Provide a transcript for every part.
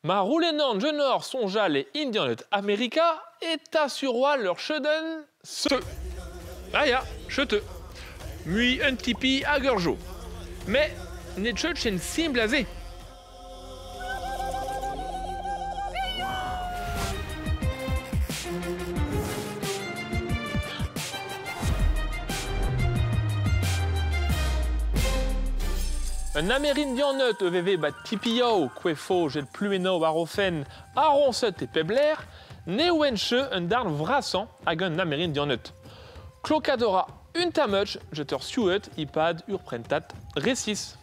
Ma roulennan jenor sonjal e Indianet Amerika e ta surroa leur cheuden se. Ah ya, chete. Mui un tipi hag ur jo. Mais ne cheut chen simpl a ze. Un Amerindianet EVV bat tipiao kwefo jet plueno war o fen aronset e pebler, ne oen che un darn vrasan hag un Amerindianet. Klokadora un tamuch jeter siouet ipad ur prentat resis.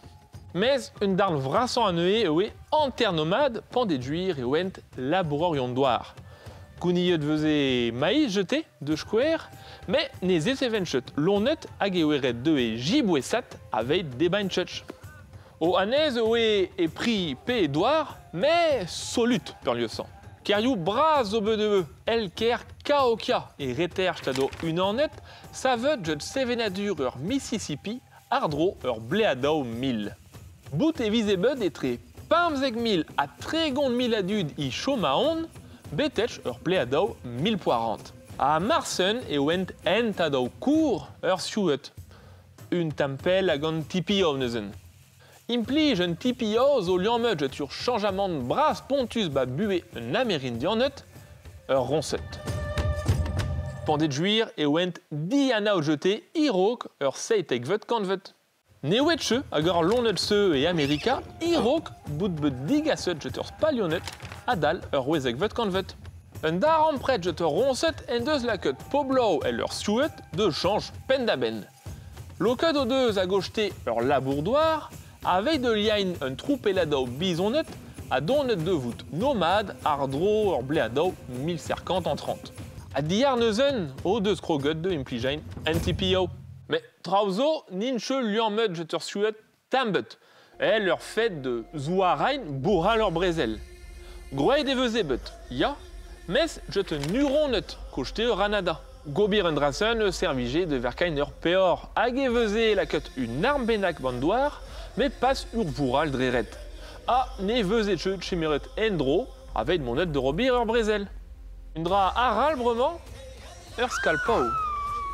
Mez un darn vrasan an eue oe anternomad pandeduir e oent labourorion doar. Gouniet veze maïs jeté de square, mais ne zeseven chet lonet hag e oeret deue jibouesat aveit debain chutch. O anez oe e pri pe e doar, mais solut per lieu sang. Kerioù braz zo bet eo, el ker kaokia e reter stado unanet, savet jet sevenadur ur Mississippi, ardro ur bleadao mil. Bout e vize bet etre 15 000 ha 30 000 a dud i chomaon, betech ur bleadao mil poarant. A Marsen e oent entadao kour ur siouet. Un tampel hag an tipio neuzen. Implij un tipio zo liammet jet ur chanjamant bras pontus ba bue un Amerindianet ur ronset. Pandet juir e oent dianav jeté irok ur seitek vet kantvet. Ne oet che hag ur lonet se e Amerika irok bout bet digaset jet ur spalionet adal ur wezek vet kantvet. Un dar ampret jet ur ronset en deus laket poblo el ur siouet de chanj pen da ben. Loket o deus a gochte ur labourdoir, aveit de liain un troupeladao bizonet a donet de vout nomade ardro ur bleadao 1050 en 30. A diar neuzen o deus kroget de implijain NTPO. Mais trauzo ninche liammet jet ur siouet tambet. El ur fet de zouarain bourra leur brezel. Groet e veze bet, ya, mes jet un uronet kochte ur anada. Gobir un drasen e servige de verkain ur peor hag e veze laket un arm bennak bandoar, mais pas ur voural dreret. A ne veze cheut chemeret endro aveit monet de robir ur brezel. Un dra aral bremañ, ur skalpao.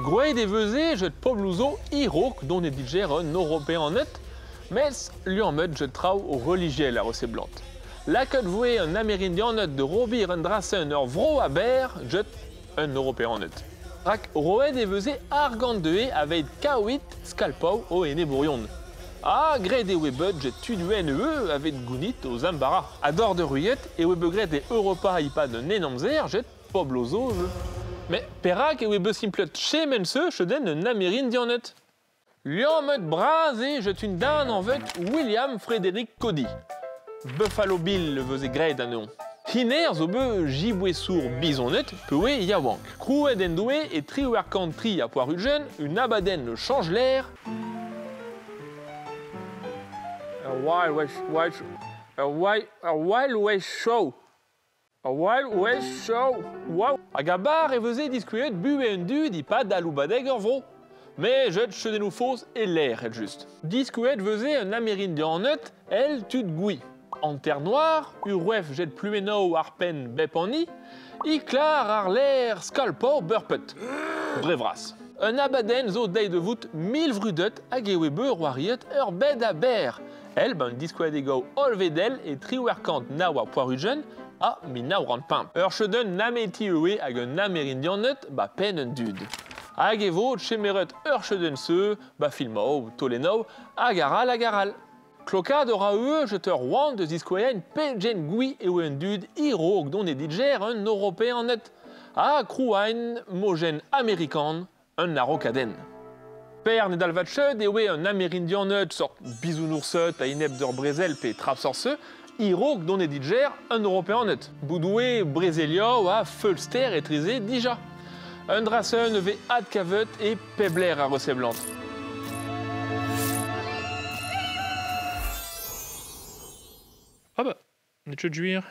Groet e veze jet poblouzo irok don e diger un europeanet, mes liammet jet traoù o religiel a reseblant. Laket voe un Amerindianet de robir un drasen ur vro a ber jet un europeanet. Rak roet e veze argant deue aveit kaouit skalpao o ene bourion. A gred e oe bet jet tuduen e aveit gounit o zambara. A dor de ruiet e oe begret e Europa ipad un enamzer jet poblozo e. Mais perak e oe bet simplet chemen se cheden un Amerindianet. Liammet braz e jet un dan an vet William Frederick Cody. Buffalo Bill veze graet anezhañ. Hiner zo bet jibouesour bizonet pewe yaouank. Krouet en doe e triwec'h kant tri ha poar ugent un abadenn le change l'air. A wild west, wild, a wild, a wild west show. A wild west show. Wow. Hag a bar e veze diskuet bue un dud i pad aloubadeg ur vro. Mais jet chedennou faos e l'air, el just. Diskuet veze un Amerindianet el tud gouy. En terre noire, ur jet plumeno ar pen bep ani, i klar ar l'air skalpor burpet. Brevras. Un abaden zo deiz de vout mil vrudet hag e oe beur wariet ur bed a ber. El ben diskouadego olvedel e triwerkant naw a poarugen a min naw rant pimp. Ur cheuden nameti oe hag un Amerindianet ba pen un dud. Hag e vo chemeret ur cheuden se, ba filmao, tolenao, hag aral hag aral. Klokad ora eo jet ur oan de ziskoueain pejen gwi eo un dud irog don e diger un europeanet. A krouain mojen amerikan un arokaden. Per ne dalvatched eo un Amerindianet sort bizounoursет a inep d'ur brezel pe trapsorse, irog don e diger un europeanet. Boudoue brezelio a feulster etrize dija. Un drasen ve adkavet e pebler a reseblant. Ah bah, ne tcheut juir.